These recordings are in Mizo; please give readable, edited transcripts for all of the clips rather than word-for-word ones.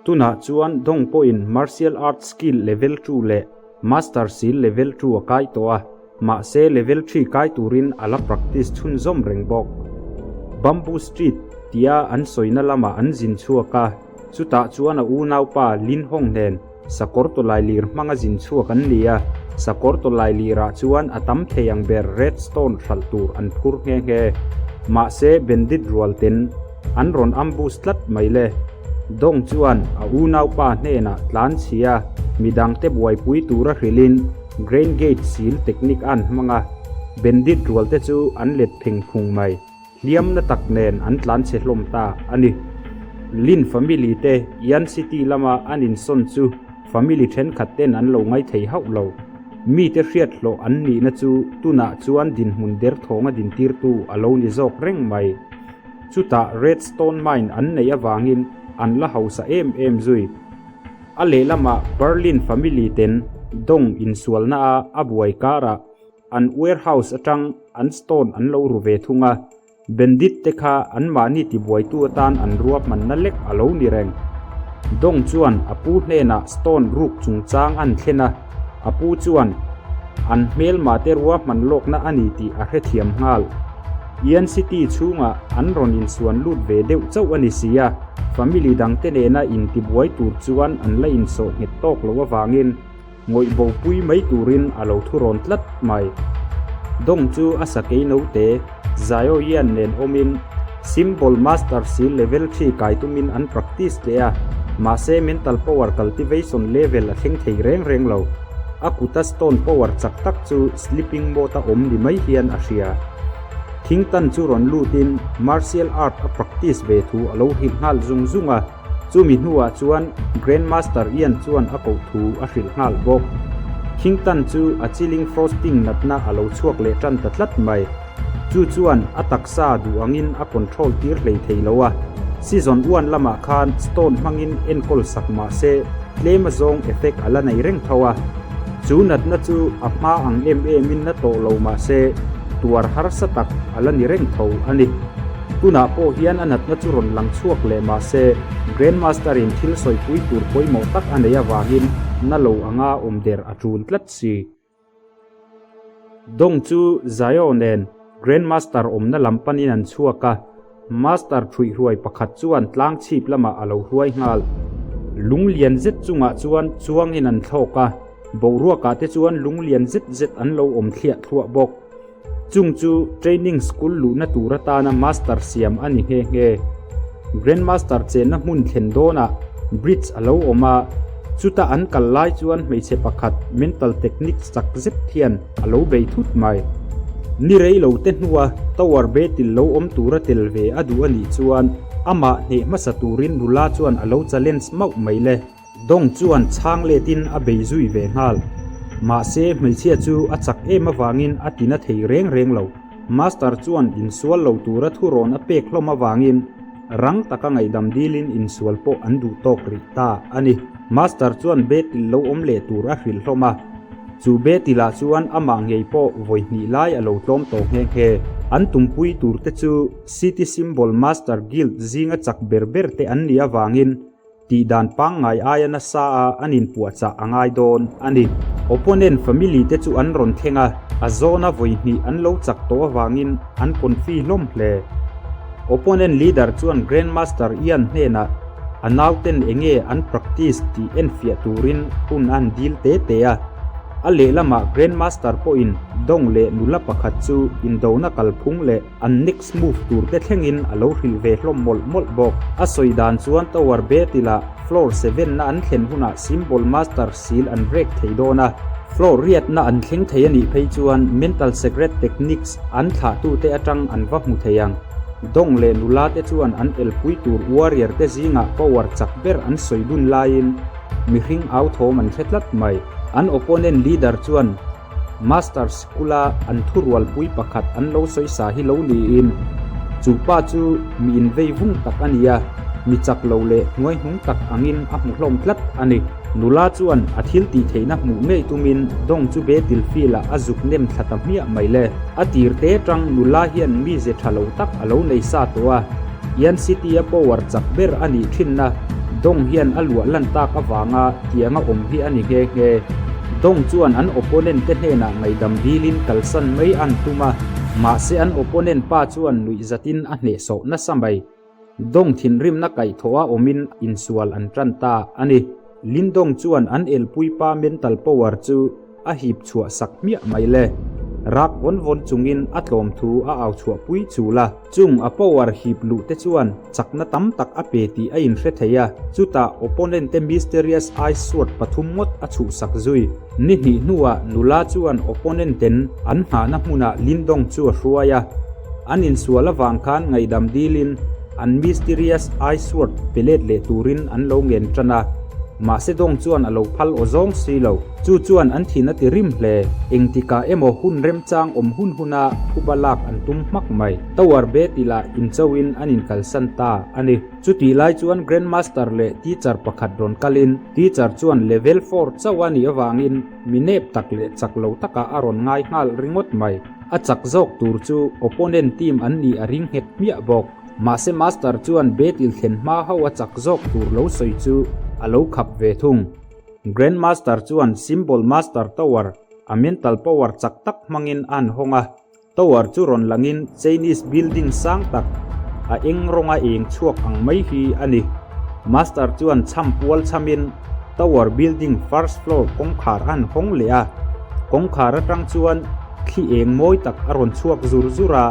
Tunah chuan Dong pawhin Martial Arts Skill Level Two leh Master Seal Level Two a kai tawh a, mahse Level Three kai turin a la practice chhunzawm reng bawk. Bamboo Street tia an sawina lamah an zin chhuak a, chutah chuan a unaupa Lin Hong nen sakawr tawlailir hmanga zin chhuak an ni a, sakawr tawlailirah chuan a tam thei ang ber Red Stone hralh tur an phur nghe nghe. Mahse bandit rual ten an rawn ambush tlat mai le. Dong chuan a unaupa hnenah tlan chhia midangte buaipui tura hrilhin Grain Gate seal technique an hmang a, bandit rualte chu an let pheng phung mai. Hliamna tak nen an tlan chhe hlawm ta a ni. Lin family te Yan City lama an insawn chu family thenkhat ten an lo ngai thei hauh lo. Mite hriat hlawh an nihna chu tunah chuan dinhmun derthawnga dintirtu a lo ni zawk reng mai. Chutah Red Stone Mine an neih avangin an la hausa em em zui. A lehlamah Berlin family ten dawng insualna a a buai karah an warehouse atang an stone an lo ru ve thung a, bandit te kha anmahni tibuaitu atan an ruahmanna lek a lo ni reng. Dawng chuan a pu hnenah stone ruk chungchang an thlen a, a pu chuan an hmelma te ruahman lawkna a ni tih a hrethiam nghal. Ian City chhungah an rawn insuan lut ve deuh chauh a ni si a, family dangte nena intibuai tur chuan an la insawh nghet tawk lo avangin ngawih bopui mai turin a lo thu rawn tlat mai. Dawng chu a sakei note Zaio Ian nen awmin Symbol Master si level 3 kai tumin an practice leh a, mahse mental power cultivation level a thleng thei reng reng lo. A kuta stone power chak tak chu sleeping mode a awm ni mai hian a hria. Thing tan chu rawn lutin martial art a practice ve thu a lo hrilh nghal zung zung a, chumi hnuah chuan Grandmaster Ian chuan a koh thu a hrilh nghal bawk. Thing tan chu a chilling frosting natna a lo chhuak leh tan ta tlat mai. Chu chuan a taksa duh angin a control tir hlei thei lo a, season one lamah khan stone hmangin enkawl sak mah se tlem azawng effect a la nei reng tho a. Chu natna chu a hma ang em emin na tawh lo mah se tuar harsa tak a la ni reng tho a ni. Tunah pawh hian a natna chu rawn lang chhuak leh mah se Grandmaster in thil sawipui tur pawimawh tak a nei avangin na lo anga awm der a tul tlat si. Dawng chu Zaio nen Grandmaster awmna lam panin an chhuak a, Master ṭhuihhruai pakhat chuan tlang chhip lamah a lo hruai nghal. Lung lian zet chungah chuan chuangin an thlawk a, boruakah te chuan lung lian zet zet an lo awm thliah thluah bawk. Chung chu training school luhna tur atana master siam a ni nghe nghe. Grandmaster chenna hmun thlen dawnah bridge a lo awm a, chuta an kal lai chuan hmeichhe pakhat mental technique chak zet hian a lo bei thut mai. Ni rei lo te hnua tower betil lo awm tura tel ve a duh a nih chuan amah hneh hmasa turin nula chuan a lo challenge mauh mai le. Dawng chuan chhang letin a bei zui ve nghal. Mahse hmeichhia chu a chak em avangin a tina thei reng reng lo. Master chuan insual lo tura thurawn a pek hlawm avangin rang taka ngaihdam dilin insual pawh an duh tawk rih ta a ni. Master chuan betil lo awm leh tur a hrilh hlawm a. Chu betilah chuan amah ngei pawh vawi hnih lai a lo tlawm tawh nghe nghe. An tumpui turte chu City Symbol Master Guild zinga chak ber ber te an nih avangin Tih dan pangngai aia nasa a an inpuahchah a ngai dawn a ni. Opponent family te chu an rawn thleng a, a zawna vawi hnih an lo chak tawh avangin an confi hlawm hle. Opponent leader chuan Grandmaster Ian hnenah a nauten enge an practice tih enfiah turin hun a han dil te te a. A lehlamah Grandmaster pawhin dawng leh nula pakhat chu indona kalphung leh An next move tur te thlengin a lo hrilh ve hlawm mawlh mawlh bawk. A sawi dan chuan Tower Battle-ah floor 7 na an thlen hunah Symbol Master seal an break thei dawn a, floor riatna an thleng thei a nih phei chuan Mental Secret Techniques an thlahtute atang an va hmu thei ang. Dawng leh nula te chuan an elpui tur warrior te zingah power chak ber an sawi dun laiin mihring au thawm an hre tlat mai. An opponent leader chuan Master sikula an thurualpui pakhat an lo sawisa hi lo niin, chu pa chu mi invei vung tak a ni a, mi chak lo leh hnuaihnung tak angin a hmu hlawm tlat a ni. Nula chuan a thil tih theihna hmuh ngei tumin dawng chu betil field-ah a zuk nem thla ta hmiah mai le. A tir te tang nula hian mize tha lo tak a lo nei sa tawh a, Yan City-a power chak ber a nih thinna. Dong hian a luah lan tak avanga tianga awm hi a ni nghe nghe. Dong chuan an opponent te hnenah ngaihdam dilin kalsan mai an tum a, mahse an opponent pa chuan nuihzatin a hnehsawh nasa mai. Dong thinrimna kaihthawha awmin insual an tan ta a ni. Lin Dong chuan an elpui pa mental power chu a hip chhuah sak hmiah mai le. Rak vawn vawn chungin a tlawm thu a au chhuah pui chul a. Chung a power hip luh te chuan chakna tam tak a pe tih a inhre thei a, chutah opponent te mysterious ice sword pathum ngawt a chhuhsak zui. Ni hnih hnuah nula chuan opponent ten an nghahna hmunah Lin Dong chu a hruai a. An insual avang khan ngaihdam dilin an mysterious ice sword pe let leh turin an lo ngen tan a, mahse Dong chuan a lo phal aw zawng si lo. Chu chuan an thin a ti rim hle. Engtikah emaw hun remchang awm hun huna phuba lak an tum hmak mai. Tower be ti lah inchauhin an inkalsan ta a ni. Chutih lai chuan Grandmaster leh teacher pakhat rawn kalin teacher chuan level four chauh a nih avangin mi nep tak leh chak lo takah a rawn ngai nghal ringawt mai. A chak zawk tur chu opponent team an nih a ring nghet hmiah bawk. Mahse Master chuan battle thlen hma ho a chak zawk tur lo sawi chu a lo khap ve thung. Grand Master chuan Symbol Master Tower a mental power chak tak hmangin a han hawng a. Tower chu rawn langin Chinese building sang tak a eng rawnga eng chhuak ang mai hi a ni. Master chuan chham pual chhamin Tower building first floor kawngkhar a han hawng leh a, kawngkhar atang chuan thli eng mawi tak a rawn chhuak zur zur a,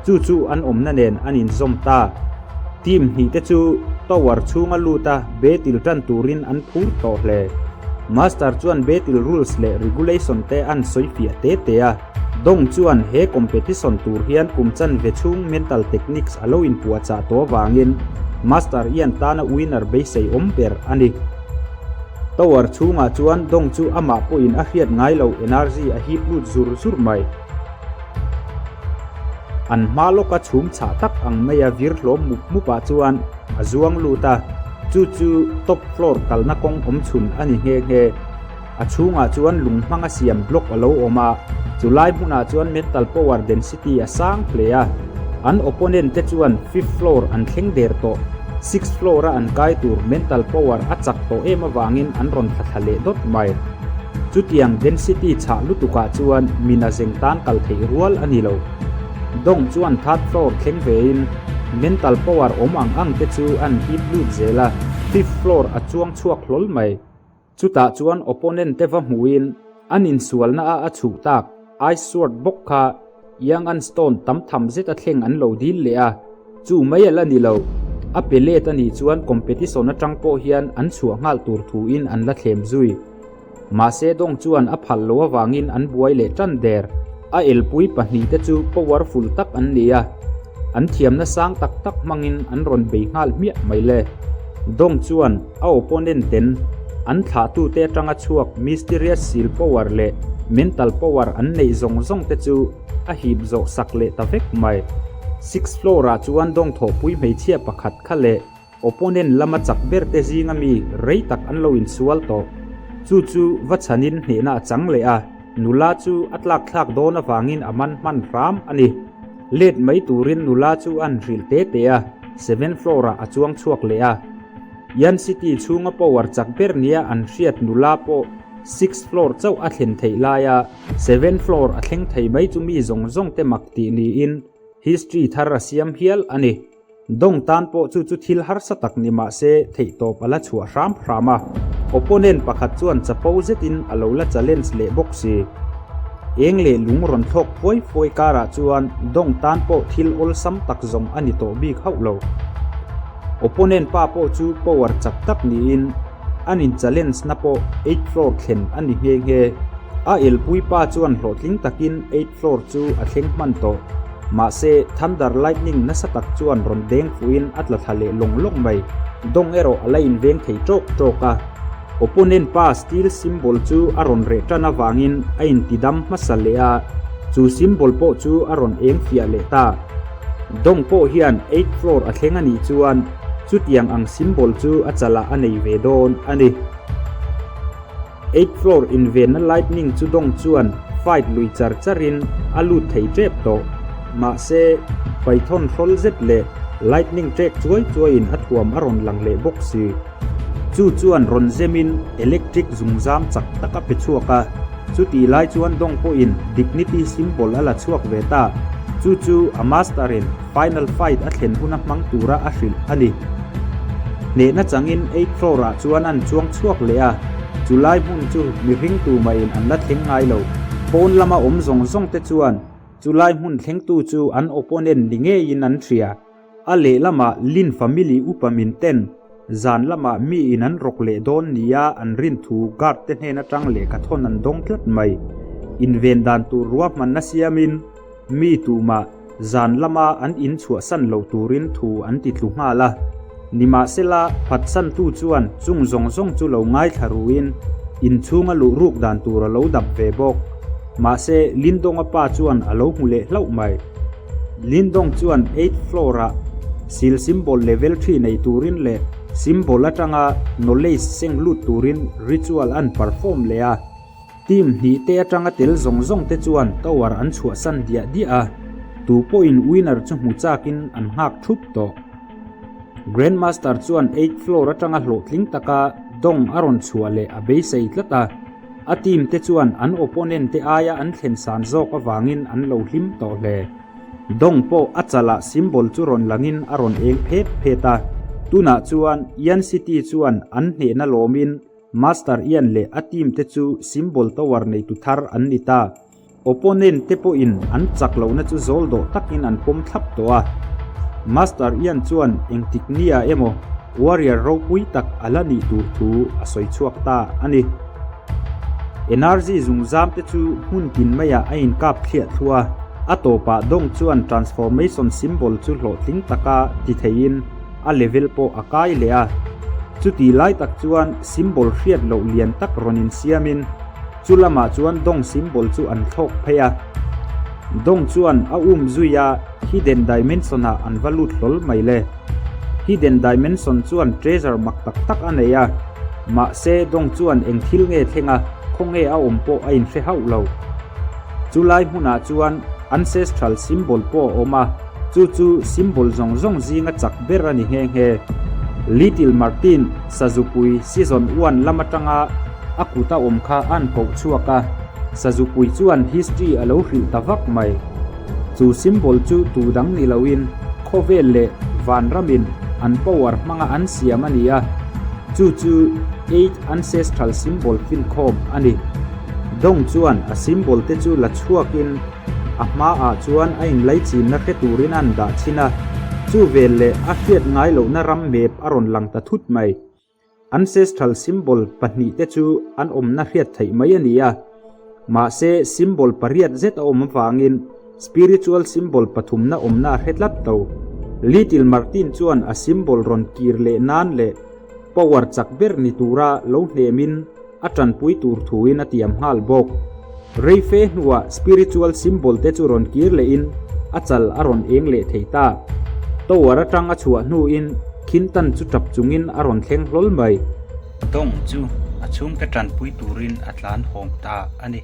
chu chu an awmna nen an inzawm ta. Team hnih te chu tower chhunga lut a battle tan turin an phur tawh hle. Master chuan battle rules leh regulation te an sawi fiah te te a, Dong chuan he competition tur hian kum chanve chhung mental techniques a lo inpuahchah tawh avangin Master Ian tana winner beisei awm ber a ni. Tower chhungah chuan Dong chu amah pawhin a hriat ngai lo energy a hip lut zur zur mai. An hma lawka chhum chhah tak ang maia vir hlawm mup mupah chuan a zuang lut a, chu chu top floor kalna kawng awm chhun a ni nghe nghe. A chhungah chuan lung hmanga siam block a lo awm a, chu lai hmunah chuan mental power density a sang hle a. An opponent te chuan fifth floor an thleng der tawh. Sixth floor a an kai tur mental power a chak tawh em avangin an rawn thla thla leh dawt mai. Chutiang density chhah lutukah chuan min a zeng tan kal theih rual a ni lo. Dong chuan third floor thleng vein mental power awm ang ang te chu an hip lut zel a, fifth floor a chuang chhuak hlawl mai. Chutah chuan opponent te va hmuhin an insualna a a chhuh tak Ice Sword bawk kha Yangan Stone tam tham zet a thleng an lo dil leh a, chu mai a la ni lo. A pe let a nih chuan competition atang pawh hian an chhuah nghal tur thuin an la thlem zui. Mahse Dong chuan a phal lo avangin an buai leh tan der. A elpui pahnihte chu powerful tak an ni a. An thiamna sang tak tak hmangin an rawn bei nghal hmiah mai le. Dong chuan a opponent ten an thlahtute atanga chhuak mysterious seal power leh mental power an neih zawng zawng te chu a hip zawh sak leh ta vek mai. Sixth floor ah chuan Dong thawhpui hmeichhia pakhat kha leh Opponent lama chak ber te zinga mi rei tak an lo insual tawh. Chu chu va chhanin hnehna a chang leh a, nula chu a tlak thlak dawn avangin a man hman hram a ni. Let mai turin nula chu a han hrilh te te a, seventh floor ah a chuang chhuak leh a. Yan City chhunga power chak ber nia an hriat nula pawh sixth floor chauh a thlen theih laia seventh floor a thleng thei mai chu mi zawng zawng te mak tih niin history thar a siam hial a ni. Dong tan pawh chu chu thil harsa tak ni mah se theihtawp a la chhuah hram hram a, opponent pakhat chuan chapo zetin a lo la challenge leh bawk si. Eng leh lung rawn thlawk phuai phuai karah chuan Dong tan pawh thil awlsam tak zawng a ni tawh bik hauh lo. Opponent pa pawh chu power chak tak niin an in challenge na pawh eight floor thlen a ni nghe nghe. A elpui pa chuan hlawhtling takin eight floor chu a thleng hman tawh. Mahse, Thunder Lightning nasa tak chuan rawn deng fuhin a tla thla leh lawng lawng mai. Dawng erawh a la inveng thei ṭawk ṭawk a. Opponent pa Steel Symbol chu a rawn reh ṭan avangin a intidam hmasa leh a, chu symbol pawh chu a rawn eng fiah leh ta. Dawng pawh hian eighth floor a thleng a nih chuan chutiang ang symbol chu a chalah a nei ve dawn a ni. Eighth floor invenna lightning chu dawng chuan fight lui char charin a lut thei tep tawh. Mahse, Python hrawl zet leh lightning trek chuai chuaiin a thuam a rawn lang leh bawk si. Chu chuan rawn zemin electric zungzam chak tak a pe chhuak a, chutih lai chuan Dong pawhin Dignity symbol a la chhuak ve ta. Chu chu a master in final fight a thlen huna hmang tura a hrilh a ni. Hnehna changin eighth floor ah chuan an chuang chhuak leh a, chu lai hmun chu mihring tumahin an la thleng ngai lo. Pawn lama awm zawng zawng te chuan chu lai hmun thlengtu chu an opponent ni ngeiin an hria. A lehlamah Lin family upa min ten zan lamah mi in an rawk leh dawn nia an rin thu guard te hnen atang lehkha thawn an dawng tlat mai. Inven dan tur ruahmanna siamin mi tumah zan lama an in chhuahsan loh turin thu an ti tlu nghal a. Nimahsela phatsantu chuan chung zawng zawng chu lo ngaithla ruin inchhunga luh ruk dan tur a lo dap ve bawk. Mahse Lindonga pa chuan a lo hmu leh hlauh mai. Lindong chuan eighth floor-ah seal symbol level thi nei turin leh symbol atanga knowledge seng lut turin ritual an perform leh a. Team hnih te atanga tel zawng zawng te chuan tower an chhuahsan diah diah a, tu pawhin winner chu hmu chakin an nghak thup tawh. Grandmaster chuan eighth floor atanga hlawhtling taka dawng a rawn chhuah leh a beisei tlat a. A team te chuan an opponent te aia an thlen san zawk avangin an lo hlim tawh hle. Dong pawh a chalah symbol chu rawn langin a rawn eng phet phet a. Tunah chuan Ian City chuan an hnehna lawmin Master Ian leh a team te chu symbol tower neitu thar an ni ta. Opponent te pawhin an chak lohna chu zawl dawh takin an pawm thlap tawh a. Master Ian chuan engtik nia emaw Warrior ropui tak a la nih tur thu a sawi chhuak ta a ni. Energy zungzam te chu hmun tin maiah a inkap thliah thluah a, a tawpah Dong chuan Transformation Symbol chu hlawhtling taka ti theiin a level pawh a kai leh a. Chutih lai tak chuan symbol hriat loh lian tak rawn insiamin, Chu lamah chuan Dong symbol chu an thlawk phei a. Dong chuan a um zui a, Hidden Dimension ah an va lut hlawl mai le. Hidden Dimension chuan treasure mak tak tak a nei a, mahse Dong chuan eng thil nge thleng a, khawnge a awm pawh a inhre hauh lo. Chu lai hmunah chuan Ancestral symbol pawh a awm a, chu chu symbol zawng zawng zinga chak ber a ni nghe nghe. Little Martin Sazupui season one lam atanga A kut a awm kha a'n koh chhuak a, Sazupui chuan history a lo hrilh ta vak mai. Chu symbol chu tu dang ni loin khawvel leh vanramin an power hmanga an siam a ni a, chu chu Eight Ancestral Symbol finkhawm a ni. Dong chuan a symbol te chu la chhuakin a hmaah chuan a inlaichinna hre turin a'n dah chhin a, chu vel leh a hriat ngai lohna ram map a rawn lang ta thut mai. Ancestral symbol pahnihte chu an awmna hriat theih mai a ni a, mahse symbol pariat zet a awm avangin spiritual symbol pathumna awmna a hre tlat lo. Little Martin chuan a symbol rawn kir leh nan leh power chak ber ni tura lo hnemin a tanpui tur thuin a tiam nghal bawk. Rei fe hnuah spiritual symbol te chu rawn kir lehin a chal a rawn eng leh thei ta. Tower atang a chhuah hnuin Khintan chu tap chungin a rawn thleng hlawl mai. Dong chu a chhungte tanpui turin a tlan hawng ta a ni.